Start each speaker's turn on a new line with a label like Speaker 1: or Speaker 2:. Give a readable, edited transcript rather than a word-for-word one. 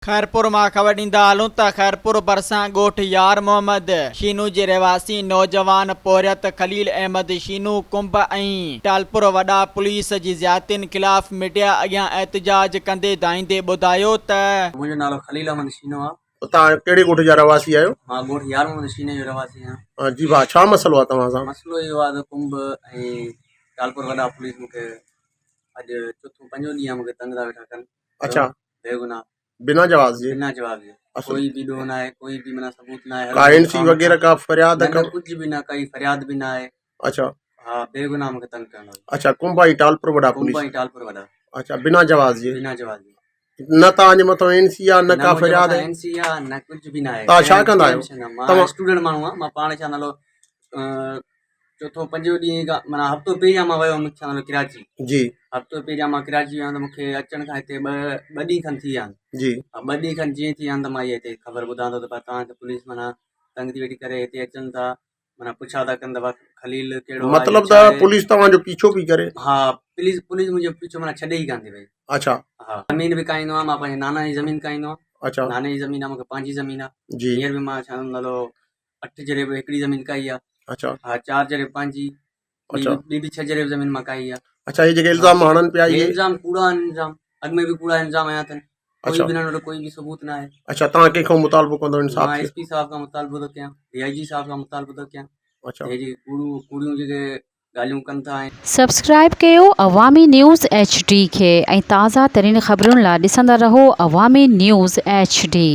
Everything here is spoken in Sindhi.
Speaker 1: خيرپور مان خبر ڏيندا هلون ته خيرپور ڀرسان ڳوٺ يار محمد شينو جي رهواسين نوجوان پورهيت خليل احمد شينو ڪنب ۽ ٽالپر وڏا پوليس جي زيادتين خلاف ميڊيا اڳيان احتجاج ڪندي دانهيندي ٻڌايو ته.
Speaker 2: منهنجو نالو خليل احمد شينو آ.
Speaker 3: توهان ڪهڙي ڳوٺ جا رهواسي آهيو؟
Speaker 2: مان ڳوٺ يار محمد شيني جو رهواسي آهيان.
Speaker 3: جي ڀاء ڇا مسئلو آ توهان سان؟
Speaker 2: مسئلو اهو آ ته ڪنب ۽ ٽالپر وڏا پوليس مونکي اڄ چوٿون پنجون ڏينهن آ مونکي تنگ ٿا ويٺا ڪن.
Speaker 3: اڇا.
Speaker 2: بيگناهه.
Speaker 3: بنا جواز جي.
Speaker 2: بنا جواز جي. ڪوئي به ڏوهه نه آهي ڪوئي به معنيٰ ثبوت نه آهي.
Speaker 3: ڪا اين سي وغيره ڪا فرياد
Speaker 2: نه نه ڪجهه به نه ڪائي فرياد به نه آهي.
Speaker 3: اڇا.
Speaker 2: ها بيگناهه مونکي تنگ ڪيو اٿن.
Speaker 3: اڇا ڪنبا ۽ ٽالپر وڏا پوليس.
Speaker 2: ڪنبا ۽ ٽالپر وڏا.
Speaker 3: اڇا بنا جواز جي.
Speaker 2: بنا جواز جي.
Speaker 3: نه توهان جي مٿان اين سي آ نه ڪا فرياد
Speaker 2: آهي. اين سي آ نه ڪجهه به نه آهي.
Speaker 3: توهان ڇا ڪندا آهيو؟
Speaker 2: مان اسٽوڊنٽ ماڻهو آهيان مان پاڻ ڇا نالو چوٿون پنجون ڏينهن کان معنيٰ هفتو پهريان مان ويو هيم ڇا نالو ڪراچي
Speaker 3: جي
Speaker 2: هفتو پهريان مان ڪراچي ويو هيم ته مونکي اچڻ کان هتي ٻه ٻه ڏينهن کن ٿي ويا آهن
Speaker 3: جي
Speaker 2: ها ٻه ڏينهن کن جيئن ٿي ويا آهن ته مان اها هتي خبر ٻڌان ٿو ته ڀاء توهان کي پوليس معنيٰ تنگ ٿي ويٺي ڪري هتي اچن ٿا معنيٰ پڇا ٿا ڪن ته ڀاء خليل ڪهڙو آهي
Speaker 3: مطلب
Speaker 2: ڇا
Speaker 3: ته
Speaker 2: آهي
Speaker 3: پوليس توهان جو پيڇو پئي ڪري
Speaker 2: ها پوليس پوليس منهنجو پيڇو معنيٰ ڇڏي ئي ڪانه ٿي پئي
Speaker 3: اڇا
Speaker 2: ها زمين به ڪائيندو آهيان مان پنهنجي نانا جي زمين ڪائيندو آهيان
Speaker 3: اڇا
Speaker 2: ناني جي زمين آهي مونکي پنهنجي زمين آهي
Speaker 3: جي
Speaker 2: هينئر به مان ڇا نالو اٺ جريب هڪڙي زمين ڪائي آ
Speaker 3: اڇا
Speaker 2: ها چار جريب پنهنجي
Speaker 3: اڇا
Speaker 2: ٻي به ڇهه جريب زمين مان ڪائي آ
Speaker 3: اڇا هي جيڪي الزام هڻن پيا
Speaker 2: هي الزام ڪوڙا آهن الزام اڳ ۾ به ڪوڙا الزام هنيا اٿن ڪوئي
Speaker 3: اڇا
Speaker 2: به هنن وٽ ڪوئي به ثبوت نه آهي
Speaker 3: اڇا توهان ڪنهن کان مطالبو ڪندو انصاف
Speaker 2: مان ايس پي صاحب کان مطالبو ٿو ڪيان ڊي I جي صاحب کان مطالبو ٿو ڪيان
Speaker 3: اڇا
Speaker 2: هي جيڪي ڪوڙيون ڪوڙيون جيڪي ڳالهيون ڪن ٿا ۽
Speaker 4: سبسڪرائب ڪيو عوامي نيوز ايڇ ڊي کي ۽ تازه ترين خبرن لا ڏسندا رهو عوامي نيوز ايڇ ڊي.